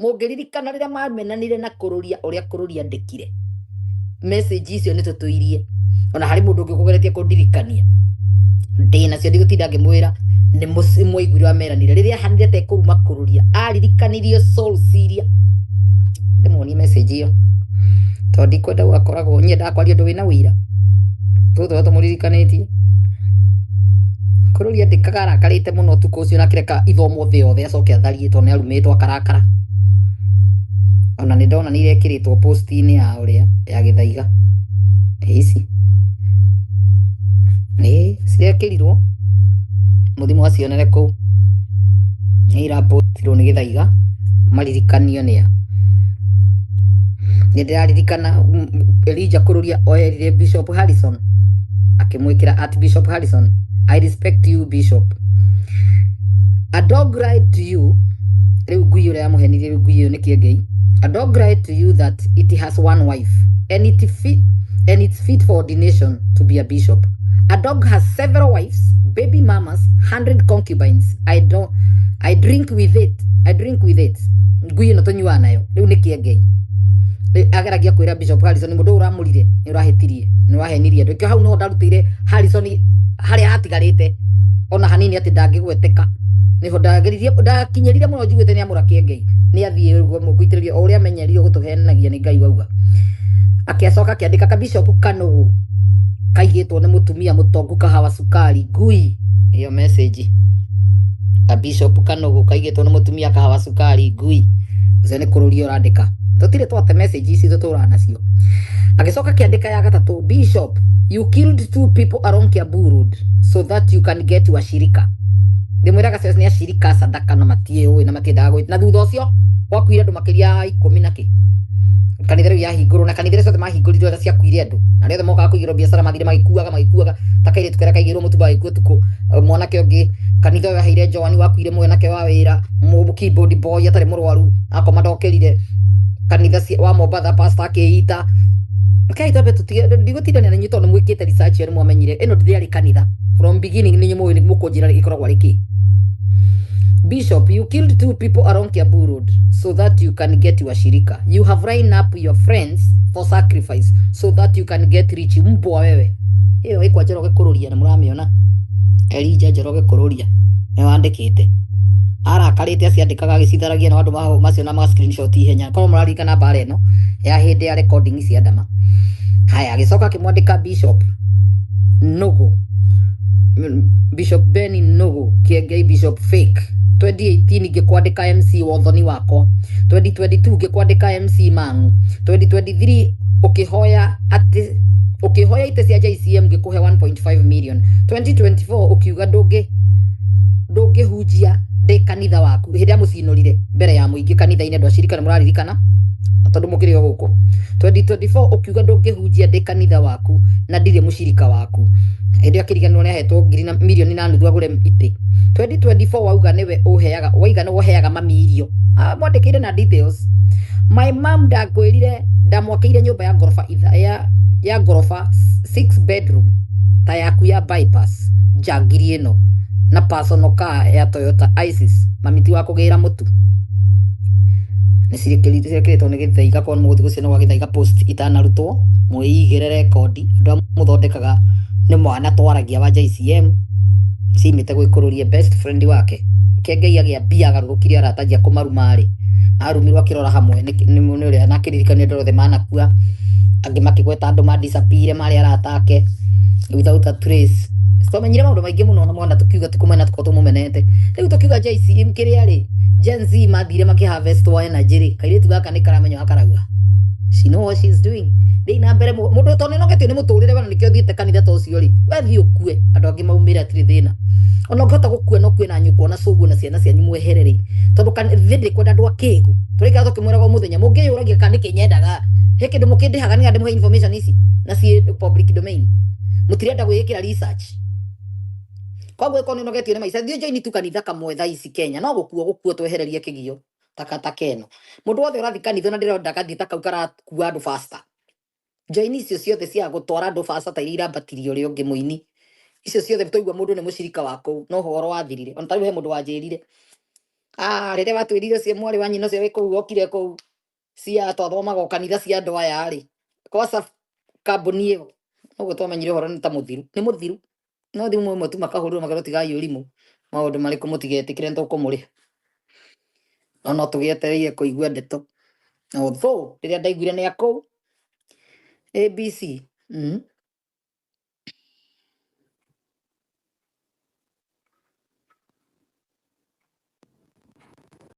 Mũngĩririkana rĩrĩa mamenanire na kũrũria ũrĩa kũrũria andĩkire message icio nĩ tũtũirie, ona harĩ mũndũ ũngĩ ũkũgeretie kũndirikania ndĩ nacio, ndigũtinda ngĩmwĩra nĩ mwaiguire ameranire rĩrĩa ahanire ta ekũruma kũrũria, aririkanirio soul ciria. Ndĩmuonie message ĩyo tondũ ndikwenda gũgakoragwo nyendaga kwaria ũndũ wĩna ũira tũtũ tũmũririkanĩtie. Kũrũria andĩkaga arakarĩte mũno ũtukũ ũcio na akĩreka ithomwo thĩ yothe acoke atharie tondũ nĩ arumĩtwo akarakara. Ona nĩ ndona nĩ irekĩrĩtwo post-inĩ ya ũrĩa ya Gĩthaiga. Ĩ ici ĩ cirekĩrirwo mũthiĩ mũgacionere kũu, nĩ irapostirwo nĩ Gĩthaiga maririkanio nĩa. Nĩ ndĩraririkana Elijah Kũrũria oerire Bishop Harrison akĩmwĩkĩra at Bishop Harrison, "I respect you, Bishop. A dog lied to you." Rĩu ngui ũrĩa yamũhenirie, rĩu ngui ĩyo nĩ kĩengei. "A dog lied to you that it has one wife and it fit and it's fit for ordination to be a bishop. A dog has several wives, baby mamas, 100 concubines. I don't I drink with it. I drink with it." Ngui ĩno tũnyuaga nayo rĩu nĩ kĩengei. Ageragia kwĩra Bishop Harrison mũndũ ũyũ ũramũrire nĩ ũrahĩtirie, nĩ ũrahenirie andũ. Ĩkĩo hau noho ndarutĩire Harrison harĩa hatigarĩte ona hanini atĩ ndangĩgweteka, nĩho ndageririe ndakinyĩrire mũno njiguĩte nĩ amũra kĩengei nĩ athiĩ gũitĩrĩria o ũrĩa amenyerio gũtũhenagia nĩ Ngai wauga. Akĩacoka akĩandĩka kabishop kanũgũ kaigĩtwo nĩ mũtumia mũtongu kahawa cukari ngui. Ĩyo message, kabishop kanũgũ kaigĩtwo nĩ mũtumia kahawa cukari ngui, ũcio nĩ kũrũria ũrandĩka. Tũtirĩ twate message ici tũtũraga nacio. Agĩcoka akĩandĩka ya gatatũ, "Bishop, you killed two people along Kiambu Road so that you can get washirika." Ndĩmwĩraga cio nĩ acirika sadaka na matiĩũĩ na matiendaga gwĩ na thutha ũcio gwakuire andũ makĩria ya 10 na kĩ kanitha rĩu yahingũrwo na kanitha iria ciothe mahingũrirwo arĩa ciakuire andũ na arĩa othe mokaga kũigĩrwo biacara mathire magĩkuaga magĩkuaga ta kairĩtu karĩa kaigĩirwo mũtu magĩkua ũtukũ. Mwanake ũngĩ kanitha ũyũ aheire Joan wakuire mwanake wa wĩra keyboard boy atarĩ mũrwaru akoma ndokĩrire kanitha wa Mombatha pastor akĩita. Rekei twambe tũtige ndigũtindania na inyuĩ tondũ nĩ mwĩkĩte research ĩyo, nĩ mwamenyire ĩno ndĩarĩ kanitha from beginning. Nĩ mũĩ nĩ mũkũnjĩra ĩkoragwo arĩ kĩ. "Bishop, you killed two people along Kiambu Road so that you can get your shirika. You have lined up your friends for sacrifice so that you can get rich. Mbwa wewe." Ĩyo ĩkwa Njoroge Kũrũria nĩ mũramĩona. Elijah Njoroge Kũrũria nĩ wandĩkĩte. Arakarĩte aciandĩkaga agĩcitharagia na andũ maciona ma screenshot ihenya. Korwo mũraririkana mbara ĩno ya hĩndĩ ya recording cia Ndama. Haya, agĩcoka akĩmwandĩka Bishop Nũgũ, Bishop Benny Nũgũ Kĩengei, Bishop Fake. 2018 ngĩkwandĩka MC Wothoni wakwa, 2022 ngĩkwandĩka MC Mang'u, 2023 ũkĩhoya atĩ ũkĩhoya itĩ cia JCM ngĩkũhe 1.5 million, 2024 ũkiuga ndũngĩhunjia ndĩ kanitha waku hĩndĩ ĩrĩa mũcinũrire mbere ya mũingĩ kanitha-inĩ. Andũ acirika nĩ mũraririkana tondũ mũkĩrĩ o gũkũ. 2024 ũkiuga ndũngĩhunjia ndĩ kanitha waku na ndirĩ mũcirika waku, hĩndĩ ĩyo akĩriganĩrwo nĩ ahetwo ngiri na milioni na nuthu agũre itĩ. 2024 wauga nĩwe ũheaga, waiga nĩwe ũheaga mami irio. Ah, mwandĩkĩire na details. My mom ndakwĩrire ndamwakĩire nyũmba ya ngoroba itha, ya ngoroba 6 bedroom ta yaku ya bypass njangiri ĩno na personal car ya Toyota Isis. Mami ti wa kũgĩra mũtu nĩ cirekĩrĩtwo nĩ Gĩthaiga. Korwo nĩ mũgũthiĩ gũciona gwa Gĩthaiga post itanarutwo mwĩigĩre rekondi. Andũ arĩa mũthondekaga nĩ mwana twaragia wa JCM cimĩte gwĩkũrũria best friend wake Kengei agĩa mbia agarũrũkire aratanjia kũmaruma rĩ arumirwo akĩrora hamwe nĩ ũrĩa na akĩririkania andũ othe manakua, angĩ makĩgweta andũ ma disappear marĩ arata ake without a trace. Twamenyire maũndũ maingĩ mũno na mwana tukiuga tikumena tukorwo tũmũmenete. Rĩu tukiuga JCM kĩrĩa rĩ Gen Z mathire makĩ harvest wa energy rĩ kairĩtu gaka nĩ karamenya karauga she know what she's doing. Thiĩ na mbere mũndũ tondũ nĩnogetio nĩ mũtũrĩre wena nĩkĩo ũthiĩte kanitha ta ũcio rĩ, we thiĩ ũkue andũ angĩ maumĩre atirĩ thĩna. Ona ũngĩhota gũkua no kue na nyũkwa na cũguo na ciana cianyu mwehere rĩ, tondũ thĩ ndĩkwenda andũ akĩgu. Tũraikara tũkĩmwĩraga o mũthenya mũngĩyũragia kana nĩkĩ nyendaga he kĩndũ mũkĩndĩhaga nĩgetha ndĩmũhe information ici na ciĩ public domain. Mũtirenda gwĩĩkĩra research. Koguo ĩkorwo nĩũnogetio nĩ maica, thiĩ join tu kanitha kamwe thaa ici Kenya no gũkua gũkua twehererie kĩgio takataka ĩno. Mũndũ wothe ũrathiĩ kanitha na ndĩrenda gathiĩ ta kau karakua andũ faster, join icio ciothe cia gũtwara andũ faster ta iria irambatirie ũrĩa ũngĩ mũini icio ciothe twaigua mũndũ nĩ mũcirika wa kũu no ũhoro wathirire. Ona tarĩu he mũndũ wanjĩrire Ah, rĩrĩa watwĩrire ũcio mwarĩ wa nyina ũcio wĩ kũu okire kũu cia twathomaga o kanitha cia andũ aya rĩ, kwaca kambuni ĩyo ũguo twamenyire ũhoro nĩ ta mũthiru, nĩ mũthiru. No thimũ ĩmwe tu makahũrĩrwo makerwo tigai ũrimũ, maũndũ marĩkũ mũtigetĩkĩre nĩ tũkũmũrĩha. No no tũgĩetereire kũigua ndeto. Although rĩrĩa ndaiguire nĩ akũu ABC.